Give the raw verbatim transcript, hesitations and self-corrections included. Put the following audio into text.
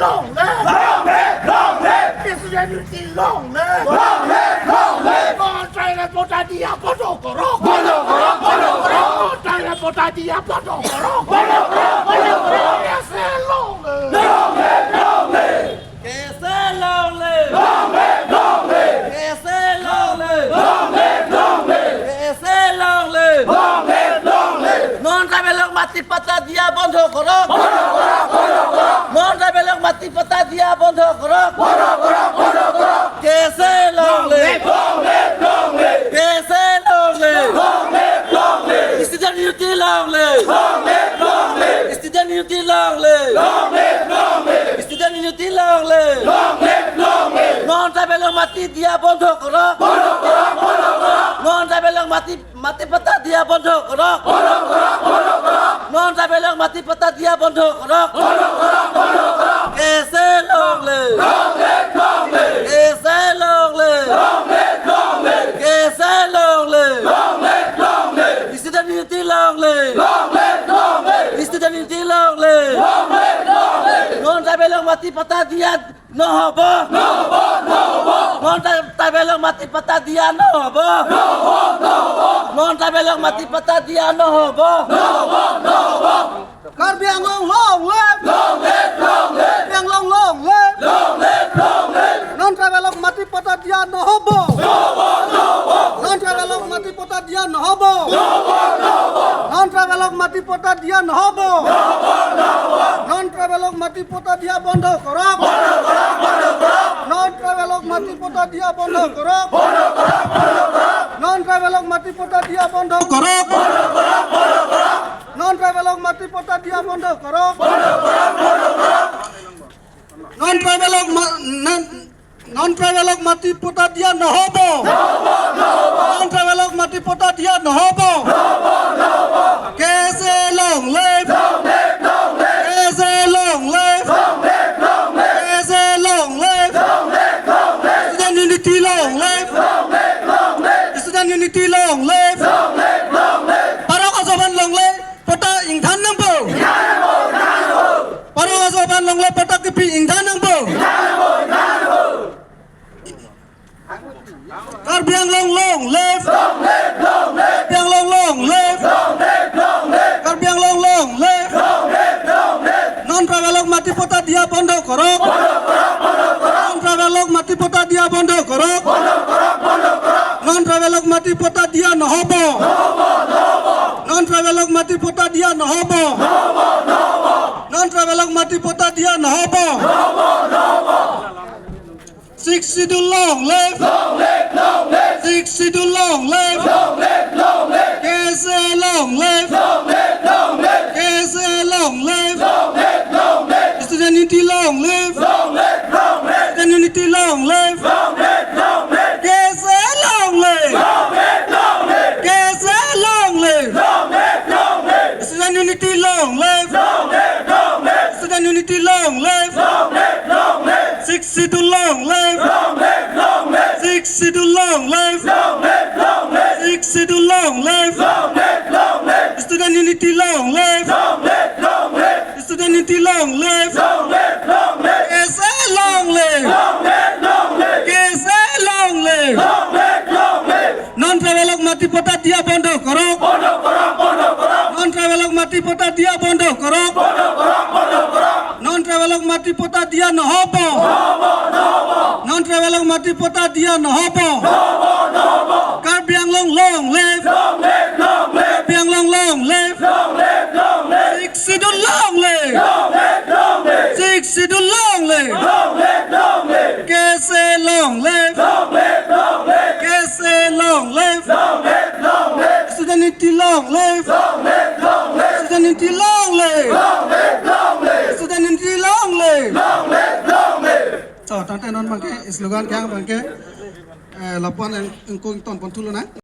Long live! Long live! Long live! K S A L unity long live! Long live! Long live! Non-tribal patta dia bondo korok! Bondo korok! Bondo korok! Non-tribal patta dia bondo korok! Bondo korok! Bondo korok! K S A L long live! Long live! Long live! K S A L long live! Long live! Long live! K S A L long live! Long live! Long live! K S A L long live! Long live! Long live! Non-tribal along mati patta dia bondo korok! Bondo korok! Bondo korok! Non-tribal along mati patta dia bondo korok! Bondo korok! Bondo korok! K S A L long live! Long live! Long live! K S A L long live! Long live! Long live! Student unity long live! Long live! Long live! Student unity long live! Long live! Long live! Student unity long live! Long live! Long live! Non-tribal along mati dia bondo korok! Bondo korok! Bondo korok! Non-tribal along mati, mati patta dia bondo korok! Bondo korok! Bondo korok! Non-tribal along mati patta dia bondo korok! Bondo korok! Bondo korok! K S A L long live! Long live! Long live! K S A L long live! Long live! Long live! K S A L long live! Long live! Long live! Student unity long live! Long live! Long live! Student unity long live! Long live! Long live! Non-tribal along mati patta dia nohobo! Nohobo! Nohobo! Non-tribal along mati patta dia nohobo! Nohobo! Nohobo! Non-tribal along mati patta dia nohobo! Nohobo! Nohobo! Karbi Anglong long live! Long live! Long live! Karbi Anglong long live! Long live! Long live! Non-tribal along mati patta dia nohobo! Nohobo! Nohobo! Non-tribal along mati patta dia nohobo! Nohobo! Nohobo! Non-tribal along mati patta dia nohobo! Nohobo! Nohobo! Non-tribal along mati patta dia bondo korok! Bondo korok! Bondo korok! Non-tribal along mati patta dia bondo korok! Bondo korok! Bondo korok! Non-tribal along mati patta dia bondo korok! Bondo korok! Bondo korok! Non-tribal along mati patta dia bondo korok! Bondo korok! Bondo korok! Non-tribal along ma-, non, non-tribal along mati patta dia nohobo! Nohobo! Nohobo! Non-tribal along mati patta dia nohobo! Nohobo! Nohobo! K S A L long live! Long live! Long live! K S A L long live! Long live! Long live! K S A L long live! Long live! Long live! Student unity long live! Long live! Long live! Student unity long live! Long live! Long live! Parok aso aphan longle patta ingthan nangpo! Ingthan nangpo! Ingthan nangpo! Parok aso aphan longle patta kipi ingthan nangpo! Ingthan nangpo! Ingthan nangpo! Karbi Anglong long live! Long live! Long live! Karbi Anglong long live! Long live! Long live! Karbi Anglong long live! Long live! Long live! Non-tribal along mati patta dia bondo korok! Bondo korok! Bondo korok! Non-tribal along mati patta dia bondo korok! Bondo korok! Bondo korok! Non-tribal along mati patta dia nohobo! Nohobo! Nohobo! Non-tribal along mati patta dia nohobo! Nohobo! Nohobo! Non-tribal along mati patta dia nohobo! Nohobo! Nohobo! Sixth Schedule long live! Long live! Long live! Sixth Schedule long live! Long live! Long live! K S A L long live! Long live! Long live! K S A L long live! Long live! Long live! Student unity long live! Long live! Long live! Student unity long live! Long live! Long live! K S A L long live! Long live! Long live! K S A L long live! Long live! Long live! Student unity long live! Long live! Long live! Student unity long live! Long live! Long live! Sixth Schedule long live! Long live! Long live! Sixth Schedule long live! Long live! Long live! Sixth Schedule long live! Long live! Long live! Student unity long live! Long live! Long live! Student unity long live! Long live! Long live! K S A L long live! Long live! Long live! K S A L long live! Long live! Long live! Non-tribal along mati patta dia bondo korok! Bondo korok! Bondo korok! Non-tribal along mati patta dia bondo korok! Bondo korok! Bondo korok! Non-tribal along mati patta dia nohobo! Nohobo! Nohobo! Non-tribal along mati patta dia nohobo! Nohobo! Nohobo! Karbi Anglong long live! Long live! Long live! Karbi Anglong long live! Long live! Long live! Sixth Schedule long live! Long live! Long live! Sixth Schedule long live! Long live! Long live! K S A L long live! Long live! Long live! K S A L long live! Long live! Long live! Student unity long live! Long live! Long live! Student unity long live! Long live! Long live! Student unity long live! Long live! Long live! So, tangte non abangke slogan kehang abangke, eh, lapu-an eng-, ingkung ton pon thulonang.